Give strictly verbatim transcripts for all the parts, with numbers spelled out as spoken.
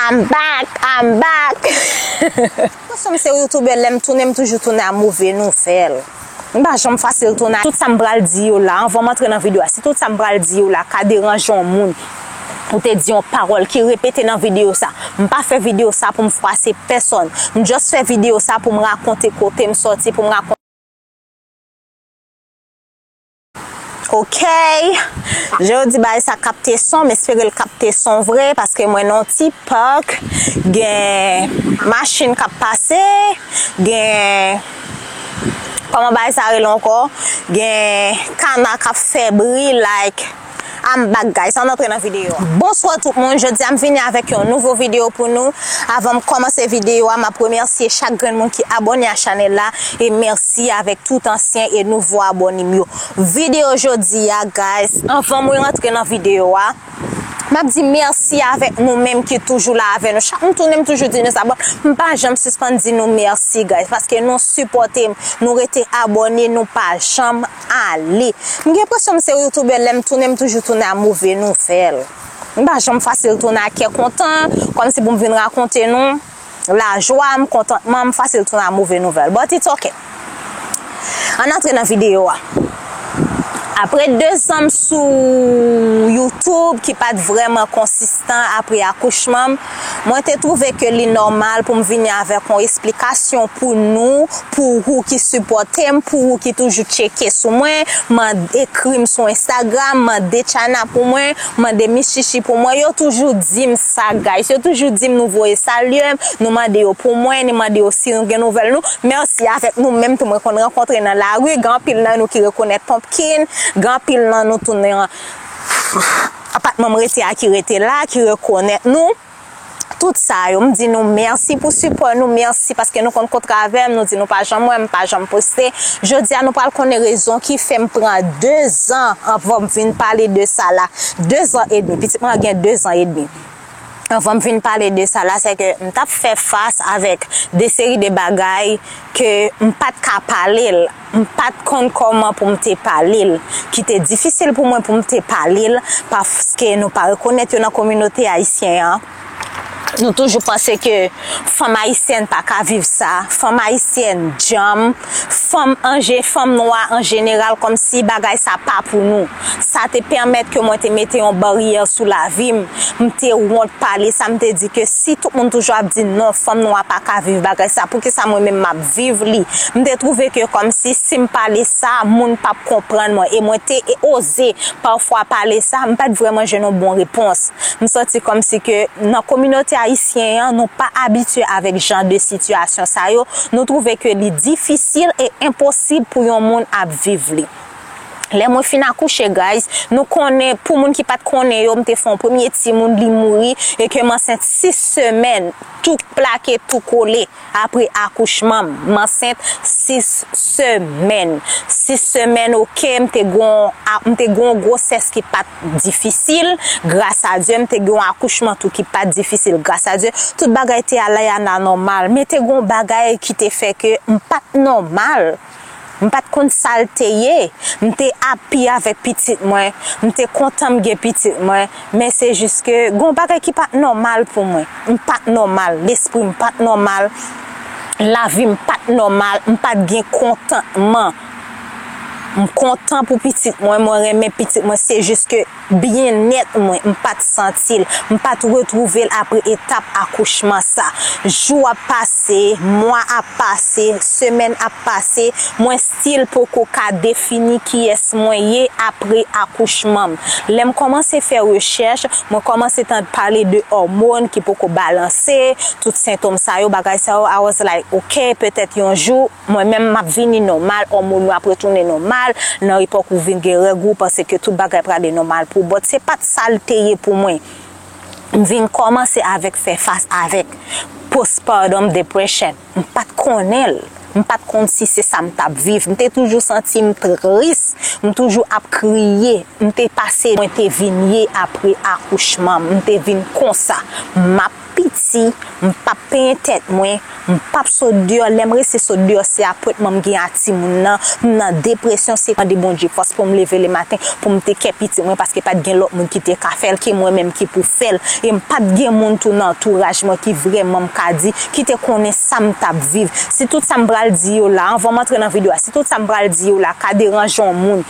I'm back, I'm back. Paske m se youtubè, lè m tounen, m toujou tounen a move nouvèl. M pa janm fasil tounen a tout sa m pral di yo la, anvan m antre nan videyo a. Si tout sa m pral di yo la ka deranje yon moun, ou te di yon pawòl ki repete nan videyo sa, m pa fè videyo sa pou m fwase pèsòn. M just fè videyo sa pou m rakonte kote m sòti, pou m rakonte. Ok. Jodi bagay sa kapte son, m espere l kapte son vre, paske mwen nan yon ti park, gen machin k ap pase, gen, kòman bagay sa rele ankò? Gen kana k ap fè bri, like, I'm back, guys. Ann antre nan videyo a. Bonswa tout moun. Jodi a m vini avèk yon nouvo videyo pou nou. Avan m kòmanse videyo a, m ap remèsye chak grenn moun ki abòne a chanèl la. E mèsi avèk tout ansyen e nouvo abòne m yo. Videyo jodi a, guys. Anvan mwen rantre nan videyo a, m ap di mèsi avèk nou menm ki toujou la avè nou. Chak m tounen, m toujou di nou sa. Bon, m pa janm sispann di nou mèsi, guys, paske nou sipòte m, nou rete abòne, nou pa janm ale. M gen enpresyon m se youtubè, lè m tounen, m toujou tounen a move nouvèl. M pa janm fasil tounen a kè kontan, kòmsi pou m vin rakonte nou lajwa m, kontantman m, fasil tounen a move nouvèl. But it's ok. Ann antre nan videyo a. Apre de zan m sou YouTube ki pa t vrèman konsistan apre akouchman m, mwen te twouve ke li nòmal pou m vini avèk yon esplikasyon pou nou, pou ou ki sipòte m, pou ou ki toujou tcheke sou mwen, mande, ekri m sou Instagram, mande China pou mwen, mande Miss Chichi pou mwen. Yo toujou di m sa, guys. Yo toujou di m nou voye salye m, nou mande yo pou mwen, nou mande yo si nou gen nouvèl nou. Mèsi avèk nou menm tou, mwen konn rankontre nan lari, gen anpil nan nou ki rekonèt Pumpkin, gen anpil nan nou tou nan apatman m rete a ki rete la, ki rekonèt nou. Tout sa yo, m di nou mèsi pou sipò nou, mèsi paske nou konn kontre avè m, nou di nou pa janm wè m, pa janm poste. Jodi a, nou pral konnen rezon ki fè m pran de zan anvan m vin pale de sa la. De zan edmi, pitit mwen gen de zan edmi. Anvan m vin pale de sa la, se ke m t ap fè fas avèk de seri de bagay ke m pa t ka pale l, m pa t konn kòman pou m te pale l, ki te difisil pou mwen pou m te pale l, paske nou pa rekonèt yo nan kominote ayisyen an. Nou toujou panse ke fanm ayisyèn pa ka viv sa, fanm ayisyèn djanm, fanm an je-, fanm nwa an jeneral, kòmsi bagay sa pa pou nou. Sa te pèmèt ke mwen te mete yon baryè sou lavi m. M te wont pale sa, m te di ke si tout moun toujou ap di non, fanm nwa pa ka viv bagay sa, poukisa mwen menm m ap viv li? M te twouve ke kòmsi si m pale sa, moun p ap konprann mwen. E mwen te oze pafwa pale sa, m pa t vrèman jwenn yon bon repons. M santi kòmsi ke nan kominote ayisyen an, nou pa abitye avèk jan de sitiyasyon sa yo. Nou twouve ke li difisil e enposib pou yon moun ap viv li. Lè mwen fin akouche, guys, nou konnen, pou moun ki pa t konnen yo, m te fè yon premye timoun, li mouri, e ke m ansent sis semèn, tou plake, tou kole, apre akouchman m. M ansent sis semèn. Sis semèn, ok, m te gon, a, m te gon gwosès ki pa t difisil, gras a Dye, m te gon akouchman tou ki pa t difisil, gras a Dye. Tout bagay te ale a la nòmal, men te gon bagay ki te fè ke m pa t nòmal. M pa t konn sa l te ye. M te happy avèk pitit mwen. M te kontan m gen pitit mwen. Men se jis ke gon bagay ki pa t nòmal pou mwen. M pa t nòmal. Lespri m pa t nòmal. Lavi m pa t nòmal. M pa t gen kontantman. M kontan pou pitit mwen. Mwen renmen pitit mwen. Se jis ke byennèt mwen, m pa t santi l. M pa t retwouve l apre etap akouchman sa. Jou ap pase, mwa ap pase, semèn ap pase, mwen still poko ka defini kiyès mwen ye apre akouchman m. Lè m kòmanse fè rechèch, mwen kòmanse tande pale de òmòn ki poko balanse, tout sentòm sa yo, bagay sa yo, I was like, ok, petèt yon jou, mwen menm m ap vini nòmal, òmòn yo ap retounen nòmal, nan epòk ou vin gen règ ou, ou panse ke tout bagay prale nòmal pou ou. But se pa t sa l te ye pou mwen. M vin kòmanse avèk fè fas avèk postpartum depression. M pa t konnen l. M pa t konn si se sa m t ap viv. M te toujou santi m tris. M toujou ap kriye. M te pase, mwen te vin ye apre akouchman m. M te vin konsa. M ap piti, m p ap penyen tèt mwen, m p ap sot deyò. Lè m resi sot deyò, se apwètman m gen a timoun nan, m nan depresyon, se mande Bondye fòs pou m leve lematen, pou m teke pitit mwen, paske pa t gen lòt moun ki te ka fè l ke mwen menm ki pou fè l. E m pa t gen moun tou nan antouraj mwen ki vrèman m ka di, ki te konnen sa m t ap viv. Si tout sa m pral di yo la, anvan m antre nan videyo a, si tout sa m pral di yo la ka deranje yon moun,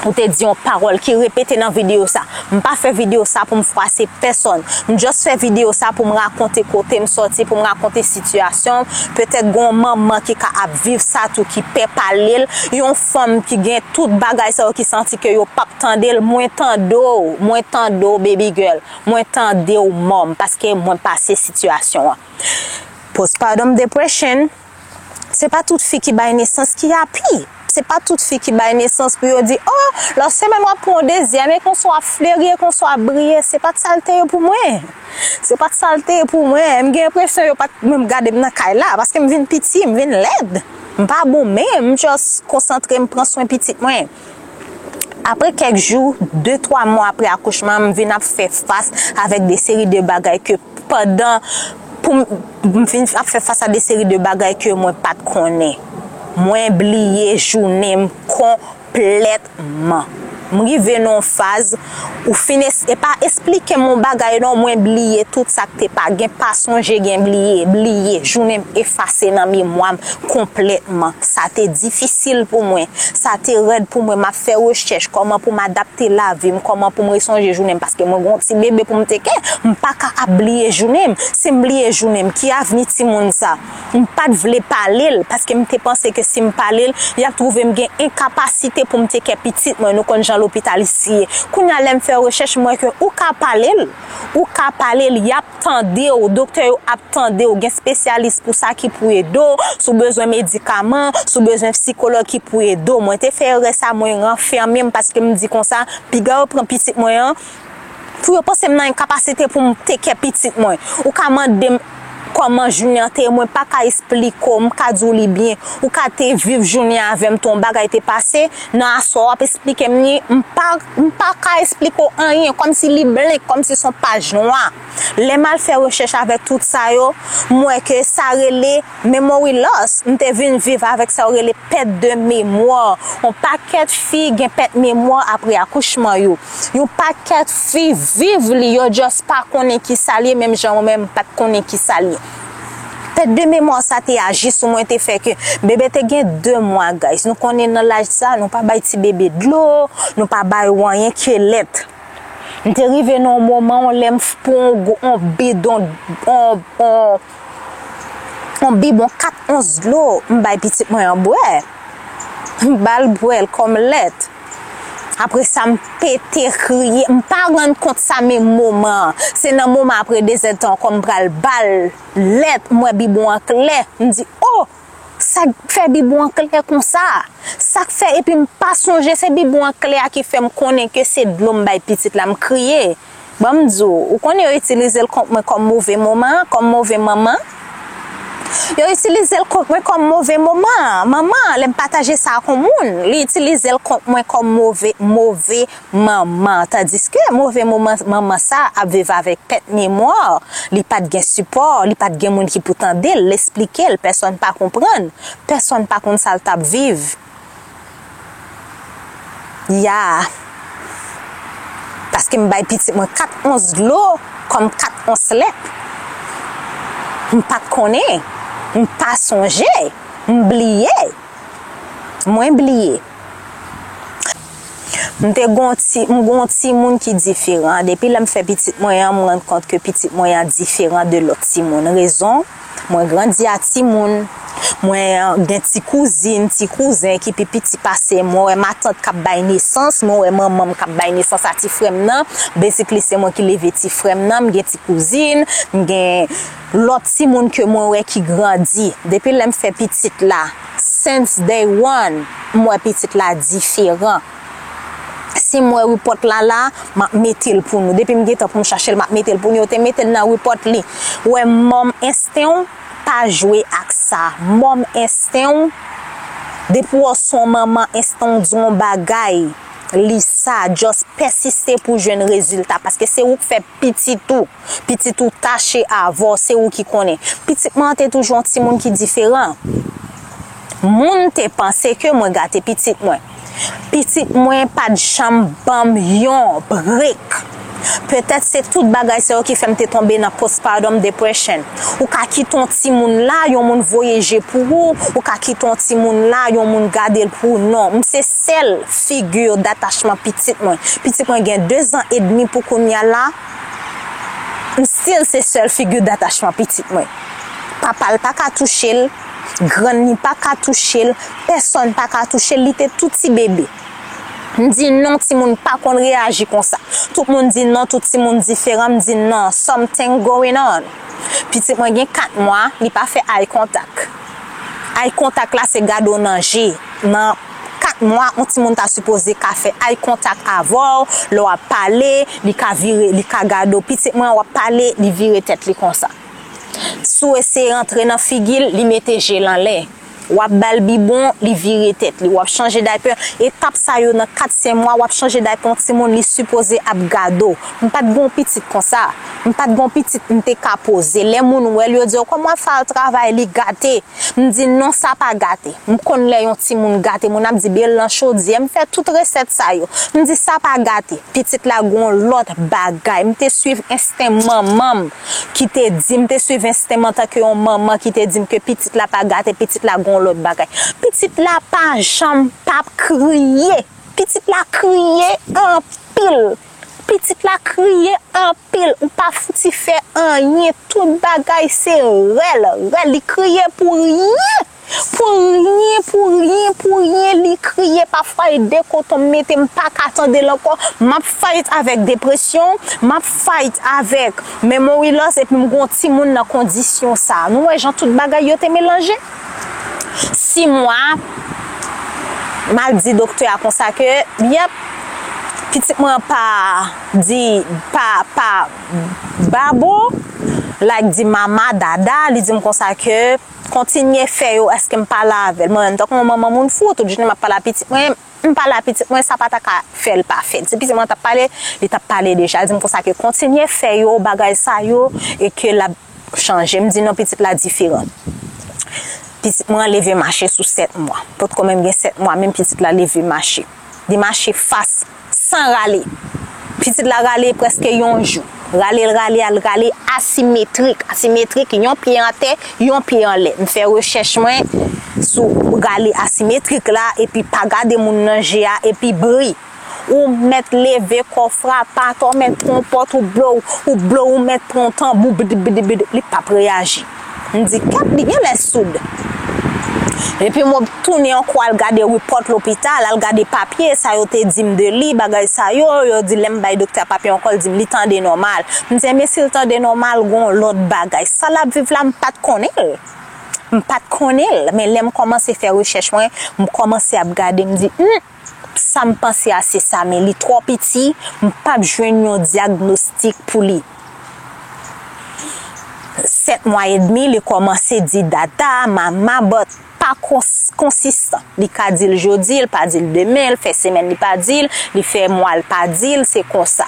ou te di yon pawòl ki repete nan videyo sa, m pa fè videyo sa pou m fwase pèsòn. M just fè videyo sa pou m rakonte kote m sòti, pou m rakonte sitiyasyon m. Petèt gen yon manman ki ka ap viv sa tou, ki pè pale l. Yon fanm ki gen tout bagay sa yo, ki santi ke yo p ap tande l. Mwen tande w, mwen tande w, baby girl. Mwen tande w, mòm, paske mwen pase sitiyasyon an. Postpartum depression, se pa tout fi ki bay nesans ki api. Se pa tout fi ki bay nesans pou yo di, oh, lòt semèn w ap pran yon dezyèm, e konsa w ap fleri, e konsa w ap briye. Se pa t sa l te ye pou mwen. Se pa t sa l te ye pou mwen. M gen enpresyon yo pa t menm gade m nan kay la, paske m vin piti, m vin lèd. M pa bon menm, m just konsantre, m pran swen pitit mwen. Apre kèk jou, de, twa mwa apre akouchman, m vin ap fè fas avèk de seri de bagay ke pandan pou m, m vin ap fè fas a de seri de bagay ke mwen pa t konnen. Mwen bliye jounen m konplètman. M rive nan yon faz ou fin es-, e pa esplike m yon bagay non, mwen bliye tout sa k te pa gen, pa sonje gen, bliye, bliye. Jounen m efase nan memwa m konplètman. Sa te difisil pou mwen. Sa te rèd pou mwen. M ap fè rechèch kòman pou m adapte lavi m, kòman pou m resonje jounen m, paske mwen gen yon ti bebe pou m teke. M pa ka ap bliye jounen m. Si m bliye jounen m, ki avni timoun sa? M pa t vle pale l, paske m te panse ke si m pale l, y ap twouve m gen enkapasite pou m teke pitit mwen. Nou konn jan lopital isi ye. Kounye a, lè m fè rechèch, m wè ke ou ka pale l. Ou ka pale l, y ap tande w, doktè yo ap tande w, gen espesyalis pou sa ki pou ede w, si w bezwen medikaman, si w bezwen sikològ ki pou ede w. Mwen te fè erè sa, mwen ranfèmen m paske m di konsa, piga yo pran pitit mwen an, pou yo panse m nan enkapasite pou m teke pitit mwen. Ou ka mande m kòman jounen an te ye, mwen pa ka esplike w, m ka di w li byen. Ou ka te viv jounen avè m tou, yon bagay te pase, nan aswè w ap esplike m li, m pa, m pa ka esplike w anyen, kòmsi li blank, kòmsi se yon paj nwa. Lè m al fè rechèch avèk tout sa yo, m wè ke sa rele memory loss. M te vin viv avèk sa yo rele pèt de memwa. Yon pakèt fi gen pèt memwa apre akouchman yo. Yon pakèt fi viv li, yo just pa konnen ki sa l ye, menm jan mwen menm m pa t konnen ki sa l ye. Pèt de memwa sa te aji sou mwen, te fè ke bebe te gen de mwa, guys. Nou konnen nan laj sa, nou pa bay ti bebe dlo, nou pa bay yo anyen ke lèt. M te rive nan yon moman, yon lè m f-, pran yon gwo, yon bidon, yon, yon, yon bibwon kat ons dlo, m bay pitit mwen an bwè. M ba l bwè l kòm lèt. Apre sa, m pete kriye. M pa rann kont sa menm moman an. Se nan moman apre dezèdtan ankò m pral ba l lèt, m wè bibwon an klè. M di, oh! Sa k fè bibwon an klè konsa? Sa k fè, epi m pa sonje se bibwon an klè a ki fè m konnen ke se dlo m bay pitit la, m kriye. Ban m di w, ou konnen yo itilize l kont mwen kòm move moman, kòm move manman. Yo itilize l kont mwen kòm move moman, manman, lè m pataje sa ak yon moun, li itilize l kont mwen kòm move, move manman. Tandiske move moman, manman sa ap viv avèk pèt memwa, li pa t gen sipò, li pa t gen moun ki pou tande l, l esplike l, pèsòn pa konprann, pèsòn pa konn sa l t ap viv. Ya. Paske m bay pitit mwen kat ons dlo kòm kat ons lèt. M pa t konnen. M pa sonje. M bliye. Mwen bliye. M te gon ti, m gon timoun ki diferan. Depi lè m fè pitit mwen an, m rann kont ke pitit mwen an diferan de lòt timoun. Rezon, mwen grandi a timoun. Mwen gen ti kouzin, ti kouzen ki pi piti pase m. Mwen wè matant k ap bay nesans, mwen wè manman m k ap bay nesans a ti frè m nan. Basically, se mwen ki leve ti frè m nan. M gen ti kouzin, m gen lòt timoun ke mwen wè ki grandi. Depi lè m fè pitit la, since day one, m wè pitit la diferan. Si m wè repòt la la, m ap mete l pou nou. Depi m gentan pou m chache l, m ap mete l pou nou. Yo te mete l nan repòt li. Wè mòm ensten w, pa jwe ak sa. Mòm ensten w, depi w wè w se yon manman, ensten w di yon bagay. Li sa, just pèsiste pou jwenn rezilta, paske se ou k fè pitit ou. Pitit ou tache avè w, se ou ki konnen. Pitit mwen an te toujou yon timoun ki diferan. Moun te panse ke mwen gate pitit mwen. Pitit mwen pa t janm ban m yon brek. Petèt se tout bagay sa yo ki fè m te tonbe nan postpartum depression. Ou ka kite yon timoun la, yon moun voye je pou ou, ou ka kite yon timoun la, yon moun gade l pou ou. Non, m se sèl figi datachman pitit mwen. Pitit mwen gen de zan edmi pou kounye a la, m still se sèl figi datachman pitit mwen. Papa l pa ka touche l, grann li pa ka touche l, pèsonn pa ka touche l, li te tou ti bebe. M di non, timoun pa konn reyaji konsa. Tout moun di non, tout timoun diferan, m di non, something going on. Pitit mwen gen kat mwa, li pa fè eye contact. Eye contact la se gade w nan je. Nan kat mwa, yon timoun ta sipoze ka fè eye contact avè w, lè w ap pale, li ka vire, li ka gade w. Pitit mwen, w ap pale, li vire tèt li konsa. Si w eseye rantre nan figi l, li mete je l anlè. W ap ba l bibwon, li vire tèt li. W ap chanje daypè. Etap sa yo nan kat, senk mwa, w ap chanje daypè yon timoun, li sipoze ap gade w. M pa t gen yon pitit konsa. M pa t gen yon pitit m te ka poze. Lè moun wè l, yo di, "O, kòman w ap fè al travay, li gate?" M di, "Non, sa pa gate." M konn lè yon timoun gate, moun ap di, "Bel nan chodyè." M fè tout resèt sa yo. M di, "Sa pa gate." Pitit la gon lòt bagay. M te swiv ensten manman m ki te di, m te swiv ensten m antanke yon manman ki te di m ke pitit la pa gate, pitit la gon lòt bagay. Pitit la pa janm p ap kriye. Pitit la kriye anpil. Pitit la kriye anpil. Ou pa fouti fè anyen. Tout bagay se rèl. Rèl, li kriye pou ryen. Pou ryen, pou ryen, pou ryen, li kriye. Pafwa, e de koton m mete, m pa ka tande l ankò. M ap fight avèk depresyon, m ap fight avèk memory loss, epi m gon timoun nan kondisyon sa. Nou wè jan tout bagay yo te melanje? Sis mwa, m al di doktè a konsa ke, yep, pitit mwen pa di, pa, pa babo, like di mama, dada, li di m konsa ke, kontinye fè yo, èske m pale avè l? Mwen menm, tankou yon manman moun fou, tout jounen m ap pale a pitit mwen, m pale a pitit mwen, sa pa ta ka fè l pa fè. Si pitit mwen t ap pale, li t ap pale deja. L di m konsa ke kontinye fè yo, bagay sa yo, e ke l ap chanje. M di non, pitit la diferan. Pitit mwen an leve mache sou sèt mwa. Potko menm gen sèt mwa, menm pitit la leve mache. Li mache fas, san rale. Pitit la rale prèske yon jou. Rale l rale a, l rale asimetrik. Asimetrik, yon pye atè, yon pye anlè. M fè rechèch mwen sou rale asimetrik la, epi pa gade moun nan je a, epi bri. Ou mèt leve kò frape atè, ou mèt pran yon pòt, ou blow, ou blow, ou mèt pran yon tanbou, bidi, bidi, bidi, li p ap reyaji. M di, kèt, li genlè soud. Epi mwen tounen ankò al gade report lopital, al gade papye, sa yo te di m de li, bagay sa yo, yo di lè m bay doktè a papye ankò, l di m li tande nòmal. M di, men si l tande nòmal, gon lòt bagay. Sa l ap viv la, m pa t konnen l. M pa t konnen l, men lè m kòmanse fè rechèch mwen, m kòmanse ap gade, m di, hmm, sa m panse a se sa, men li twò piti, m p ap jwenn yon dyagnostik pou li. Sèt mwa edmi, li kòmanse di dada, mama, but pa kons-, konsistan. Li ka di l jodi, li pa di l demen, li fè semèn li pa di l, li fè mwa li pa di l, se konsa.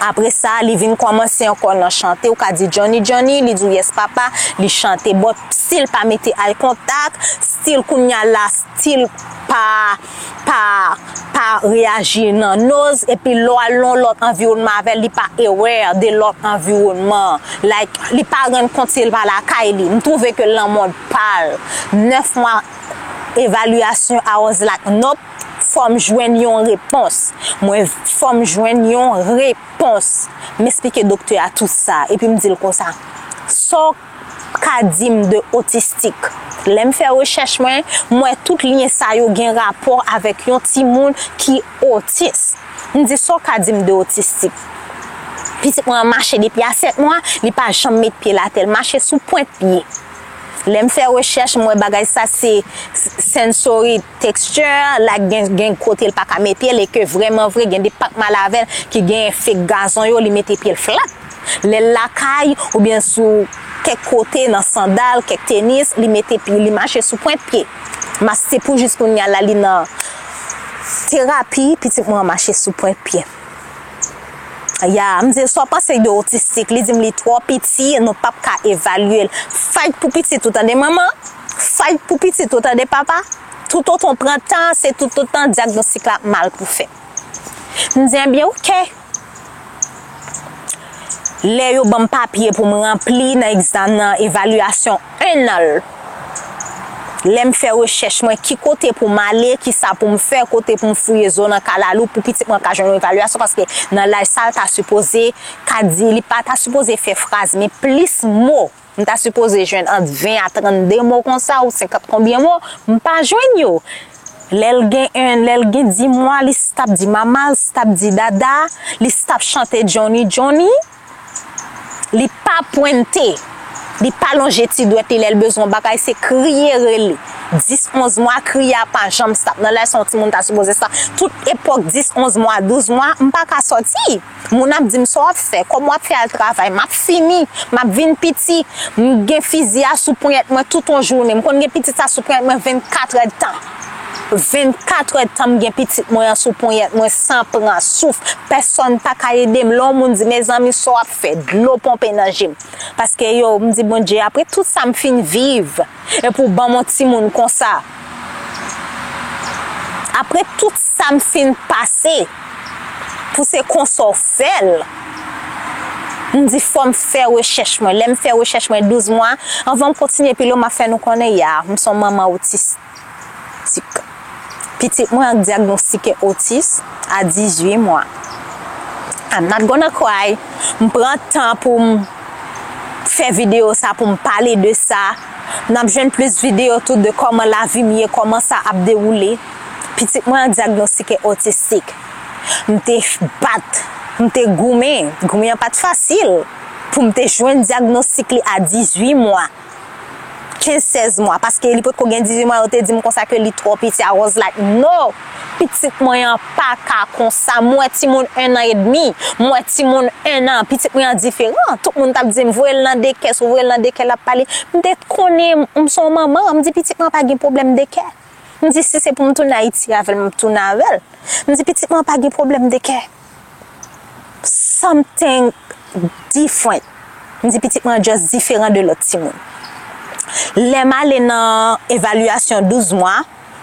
Apre sa, li vin kòmanse ankò nan chante, ou ka di Johnny, Johnny, li di w yes papa, li chante, but still pa mete eye contact, still kounye a la, still pa, pa, pa reyaji nan noz, epi lè w al nan yon lòt anviwònman avè l, li pa aware de lòt anviwònman. Like, li pa rann kont si l pa lakay li. M twouve ke l nan mond pa l. Nèf mwa evalyasyon, I was like, nope, fò m jwenn yon repons. Mwen, fò m jwenn yon repons. M esplike doktè a tout sa, epi m di l konsa, sa w ka di m de otistik? Lè m fè rechèch mwen, m wè tout lyen sa yo gen rapò avèk yon timoun ki otis. M di, sa w ka di m de otistik? Pitit mwen an mache depi a sèt mwa, li pa janm met pye l atè, l mache sou pwent pye. Lè m fè rechèch, m wè bagay sa se s-, sensory texture, la gen, gen kote l pa ka met pye l, e ke vrèman vre, gen de pak mal avè l ki gen fek gazon yo, li mete pye l flat. Lè l lakay, oubyen sou kèk kote, nan sandal, kèk tenis, li mete pye, li mache sou pwent pye. Mas se pou jis kounye a la, li nan terapi, pitit mwen an mache sou pwent pye. Ya, m di l, "Sa w panse de otistik?" Li di m li twò piti, nou p ap ka evalye l. Fight pou pitit ou, tande manman? Fight pou pitit ou, tande papa? Toutotan w pran tan, se toutotan dyagnostik la ap mal pou fèt. M di, "Ebyen, oke." Lè yo ban m papye pou m ranpli nan egzamen, nan evalyasyon en an, lè m fè rechèch mwen, ki kote pou m ale, ki sa pou m fè, kote pou m fouye zo nan kalalou pou pitit mwen ka jwenn yon evalyasyon, paske nan laj sa l ta sipoze ka di, li pa ta sipoze fè fraz, men plis mo. M ta sipoze jwenn ant ven a trannde mo konsa ou senkant konbyen mo, m pa jwenn yo. Lè l gen en, lè l gen dis mwa, li s t ap di mama, li s t ap di dada, li s t ap chante Johnny Johnny. Li pa pwente, li pa lonje ti dwèt li lè l bezwen yon bagay, se kriye rele. Dis onz mwa, kriye a pa janm stop. Nan lè sa yon timoun ta sipoze stop. Tout epòk dis onz mwa, douz mwa, m pa ka sòti. Moun ap di m sa w ap fè, kòman w ap fè al travay, m ap fini, m ap vin piti. M gen fizi a sou ponyèt mwen tout yon jounen. M konn gen pitit sa sou ponyèt mwen vennkat èdtan. Vennkat èdtan m gen pitit mwen an sou ponyèt mwen san pran souf. Pèsòn pa ka ede m. Lè yon moun di, "Mezanmi, sa w ap fè?" Dlo ponpe nan je m. Paske yo, m di, "Bondye, apre tout sa m fin viv, epi w ban m yon timoun konsa. Apre tout sa m fin pase, pou se konsa w fè l." M di, "Fò m fè rechèch mwen." Lè m fè rechèch mwen douz mwa, anvan m kontinye pi lwen, m ap fè nou konnen ya, m se yon manman otis. Tik. Pitit mwen an dyagnostik otis a dizuit mwa. I'm not gonna cry. M pran tan pou m fè videyo sa, pou m pale de sa. N ap jwenn plis videyo tou de kòman lavi m ye, kòman sa ap dewoule. Pitit mwen an dyagnostik otistik. M te bat, m te goumen. Goumen an pa t fasil pou m te jwenn dyagnostik li a dizuit mwa. Kenz, sèz mwa, paske li potko gen dizuit mwa, yo te di m konsa ke li twò piti. I was like, "No, pitit mwen an pa ka konsa." M wè timoun en an edmi, m wè timoun en an, pitit mwen an diferan. Tout moun t ap di m, "Voye l nan dekè, si w voye l nan dekè, l ap pale." M te konnen, m se yon manman, m di, "Pitit mwen an pa gen pwoblèm dekè." M di, "Si se pou m tounen Ayiti avè l, m ap tounen avè l." M di, "Pitit mwen an pa gen pwoblèm dekè." Something different. M di pitit mwen an just diferan de lòt timoun. Lè m ale nan evalyasyon douz mwa,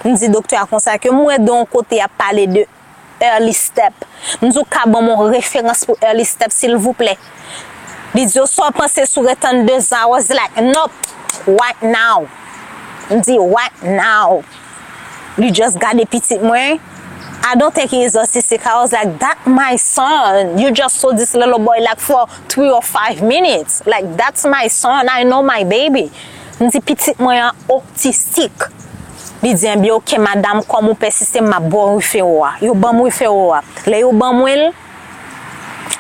m di doktè a konsa ke m wè de yon kote y ap pale de early step. M di, "Ou ka ban m yon referans pou early step, silvouplè?" Li di, "Sa w panse sou ret ann dezan?" I was like, "Nope, right now." M di, "Right now." Li just gade pitit mwen. "I don't think he is autistic." I was like, "That my son. You just saw this little boy like for three or five minutes. Like, that's my son. I know my baby." M di, "Pitit mwen an otistik." Li di, "Enben, oke, madam, kòm ou pèsiste, m ap ba w referral a." Yo ban m referral a. Lè yo ban mwen l,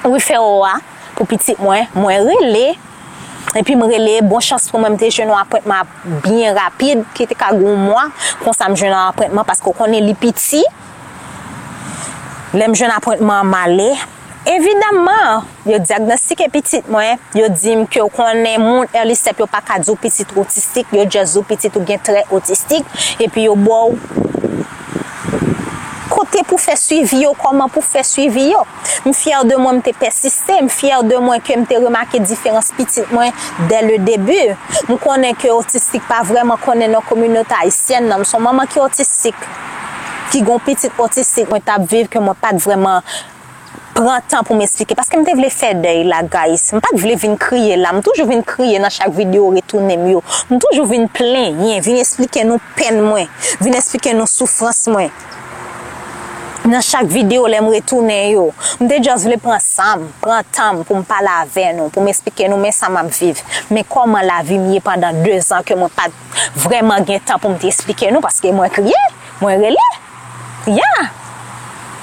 referral a pou pitit mwen, mwen rele. Epi m rele, bon chans pou mwen, m te jwenn yon apwentman byen rapid, ki te ka gen yon mwa, konsa m jwenn yon apwentman, paske w konnen li piti. Lè m jwenn apwentman an, m ale. Evidaman, yo dyagnostike pitit mwen, yo di m ke w konnen moun early step yo pa ka di w pitit ou otistik, yo just di w pitit ou gen trè otistik, epi yo ba w kote pou fè swivi yo, kòman pou fè swivi yo. M fyè de mwen, m te pèsiste, m fyè de mwen ke m te remake diferans pitit mwen dès le début. M konnen ke otistik pa vrèman konnen nan kominote ayisyèn nan. M se yon manman ki otistik, ki gen yon pitit otistik mwen t ap viv ke mwen pa t vrèman pran tan pou m esplike, paske m te vle fè dèy la, guys. M pa t vle vin kriye la. M toujou vin kriye nan chak videyo retounen m yo. M toujou vin plenyen, vin esplike nou pèn mwen, vin esplike nou soufrans mwen. Nan chak videyo lè m retounen yo, m te just vle pran san m, pran tan m pou m pale avè nou, pou m esplike nou men sa m ap viv, men kòman lavi m ye pandan dezan ke mwen pa t vrèman gen tan pou m te esplike nou, paske mwen kriye, mwen rele. Yeah!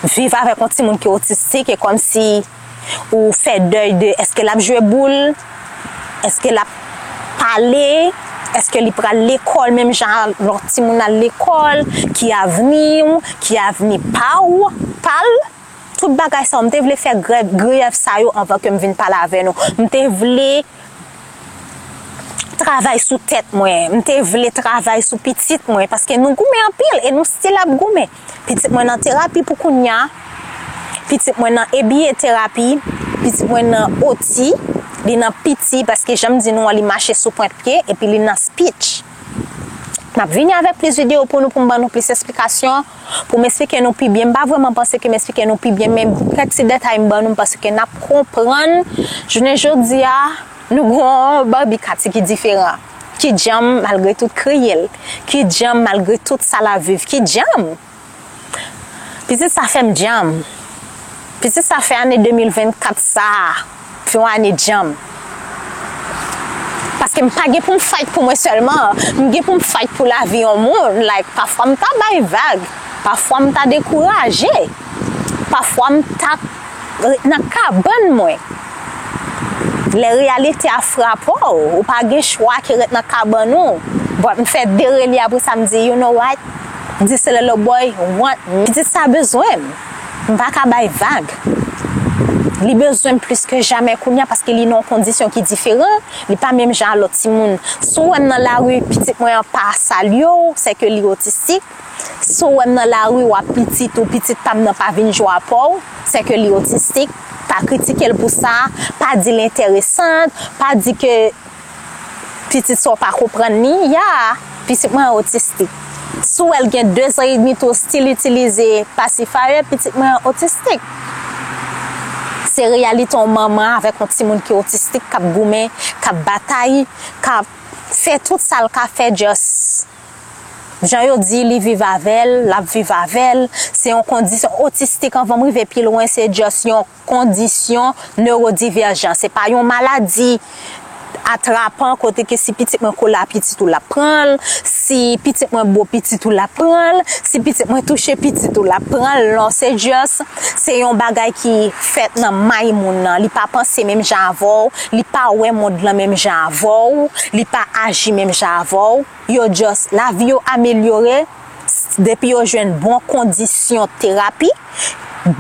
Viv avèk yon timoun ki otistik, e kòmsi ou fè dèy de èske l ap jwe boul, èske l ap pale, èske li pral lekòl menm jan lòt timoun al lekòl, ki avni w, ki avni pa w, pa l. Tout bagay sa yo, m te vle fè grèv, grèv sa yo anvan ke m vin pale avè nou. M te vle travay sou tèt mwen, m te vle travay sou pitit mwen, paske nou goumen anpil e nou still ap goumen. Pitit mwen nan terapi pou kounya, pitit mwen nan A B A terapi, pitit mwen nan O T, li nan P T, paske jan m di nou an, li mache sou pwent pye, epi li nan speech. M ap vini avèk plis videyo pou nou, pou m ban nou plis esplikasyon, pou m esplike nou pi byen. M pa vrèman panse ke m esplike nou pi byen, men kèk ti detay m ban nou, m panse ke n ap konprann. Jounen jodi a, nou gon Barbie Cathy ki diferan, ki djanm malgre tout kriye l, ki djanm malgre tout sa l ap viv, ki djanm. Pitit sa fè m djanm. Pitit sa fè ane de mil vennkat sa a fè yon ane djanm. Paske m pa gen pou m fight pou mwen sèlman, m gen pou m fight pou lavi yon moun. Like, pafwa m ta bay vag, pafwa m ta dekouraje, pafwa m ta ret nan kabann mwen. Lè reyalite a frape w, ou pa gen chwa ke ret nan kabann ou. But m fè de reli apre sa, m di, "You know what? This little boy want me." Pitit sa bezwen m. M pa ka bay vag. Li bezwen m plis ke jamè kounya paske li nan yon kondisyon ki diferan. Li pa menm jan a lòt timoun. Si w wè m nan lari, pitit mwen an pa salye w, se ke li otistik. Si w wè m nan lari, w ap pitit ou, pitit pa m nan pa vin jwe a pa w, se ke li otistik. Pa kritike l pou sa, pa di l enteresan, pa di ke pitit sa w pa konprann li, ya, pitit mwen an otistik. Si w wè l gen de zan edmi tou still itilize pacifier, pitit mwen an otistik. Se reyalite yon manman avèk yon timoun ki otistik k ap goumen, k ap batay, k ap fè tout sa l ka fè, just jan yo di, li viv avè l, l ap viv avè l. Se yon kondisyon otistik, anvan m rive pi lwen, se just yon kondisyon newodivèjan. Se pa yon maladi atrapan kote ke si pitit mwen kole a pitit ou, l ap pran l, si pitit mwen bo pitit ou, l ap pran l, si pitit mwen touche pitit ou, l ap pran l. Non, se just, se yon bagay ki fèt nan may moun nan. Li pa panse menm jan avè w, li pa wè mond lan menm jan avè w, li pa aji menm jan avè w. Yo just, lavi yo amelyore depi yo jwenn bon kondisyon terapi,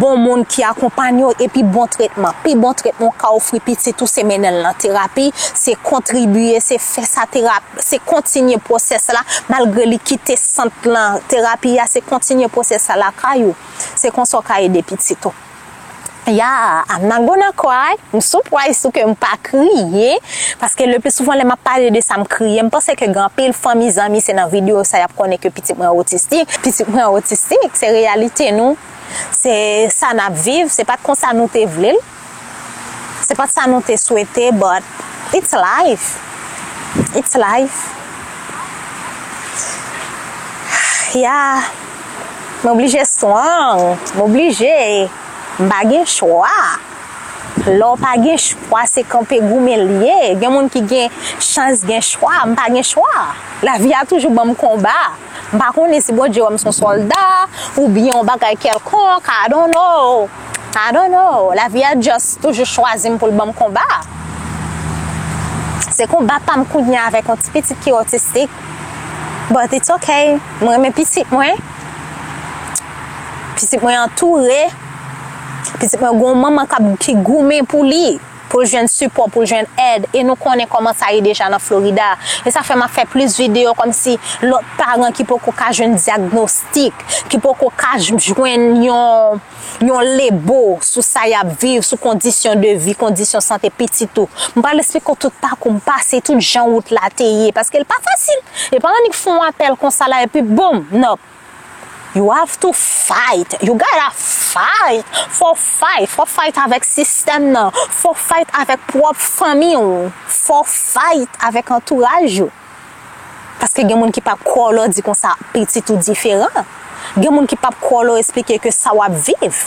bon moun ki akonpanye w, epi bon tretman. Pi bon tretman w ka ofri pitit ou, se mennen l nan terapi, se kontribye, se fè sa terapi, se kontinye pwosès la, malgre li kite sant lan, terapi a, se kontinye pwosès la lakay ou. Se konsa w ka ede pitit ou. Yeah, I'm not gonna cry. M surprise tou ke m pa kriye, paske le pli souvan lè m ap pale de sa, m kriye. M panse ke gen anpil fanmi, zanmi, se nan videyo sa y ap konnen ke pitit mwen otistik. Pitit mwen otistik, se reyalite nou. Se sa n ap viv, se pa t konsa nou te vle l. Se pa t sa nou te swete, but it's life. It's life. Yeah. M oblije strong. M oblije. M pa gen chwa. Lè w pa gen chwa, se kanpe goumen l ye. Gen moun ki gen chans gen chwa, m pa gen chwa. Lavi a toujou ban m konba. M pa konnen si Bondye wè m se yon sòlda, oubyen yon bagay kèlkonk, I don't know. I don't know. Lavi a just toujou chwazi m pou l ban m konba. Se konba pa m kounye a avèk yon ti pitit ki otistik. But it's okay. Mwen renmen pitit mwen. Pitit mwen antoure. Pitit mwen gen yon manman k ap, ki goumen pou li, pou l jwenn sipò, pou l jwenn èd. E nou konnen kòman sa ye deja nan Florida. E sa fè m ap fè plis videyo kòmsi lòt paran ki poko ka jwenn dyagnostik, ki poko ka j-, jwenn yon, yon lebo sou sa y ap viv, sou kondisyon de vi, kondisyon sante pitit ou. M pral esplike w tout pakou m pase, tout jan wout la te ye, paske l pa fasil. E pa annik fè yon apèl konsa la, epi boum, non. You have to fight. You gotta fight. Fò w fight. Fò w fight avèk sistèm nan. Fò w fight avèk pwòp fanmi w. Fò w fight avèk antouraj ou. Paske gen moun ki p ap kwè w lè w di konsa pitit ou diferan. Gen moun ki p ap kwè w lè w esplike ke sa w ap viv.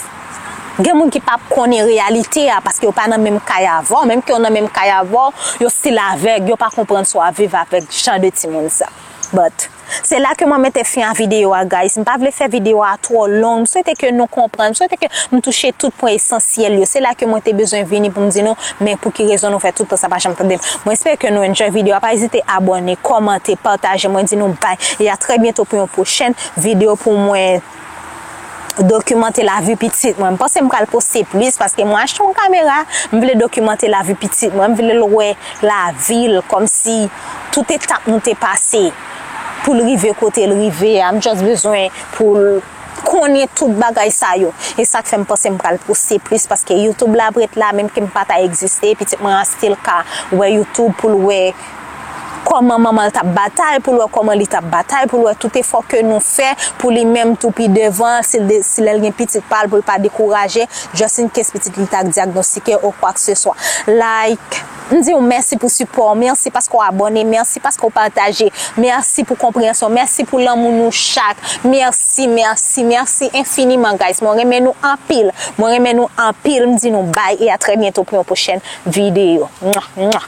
Gen moun ki p ap konnen reyalite a paske yo pa nan menm kay avè w. Menm ke yo nan menm kay avè w, yo still avèg, yo pa konprann sa w ap viv avèk jan de timoun sa. But Se la ke mwen mete fen a videyo a, guys. M pa vle fè videyo a twò long. M swete ke nou konprann. M swete ke m touche tout pwen esansyèl yo. Se la ke mwen te bezwen vini pou m di nou, men pou ki rezon nou fè tout tan sa pa janm tande m. Mwen espere ke nou enjoy videyo a. Pa ezite abòne, kòmante, pataje. Mwen di nou bye. E a trè byento pou yon pwochèn videyo pou mwen dokimante lavi pitit mwen. M panse m pral poste plis paske mwen achte yon kamera, m vle dokimante lavi pitit mwen, m vle l wè lavi l, kòmsi tout etap nou te pase pou l rive kote l rive a. M just bezwen pou l konnen tout bagay sa yo. E sa k fè m panse m pral poste plis paske YouTube la ap ret la, menm ke m pa ta egziste, pitit mwen an still ka wè YouTube pou l wè kòman manman l t ap batay, pou l wè kòman li t ap batay, pou l wè tout efò ke nou fè pou li menm tou pi devan, si l de- si lè l gen pitit pa l, pou l pa dekouraje, just in case pitit li ta dyagnostike ou kwa ke se swa. Like, m di w mèsi pou sipò w, mèsi paske w abòne, mèsi paske w pataje, mèsi pou konpreyansyon, mèsi pou lanmou nou chak, mèsi, mèsi, mèsi enfiniman, guys. Mwen renmen nou anpil, mwen renmen nou anpil, m di nou bye e a trè byento pou yon pwochèn videyo. Mwa, mwa.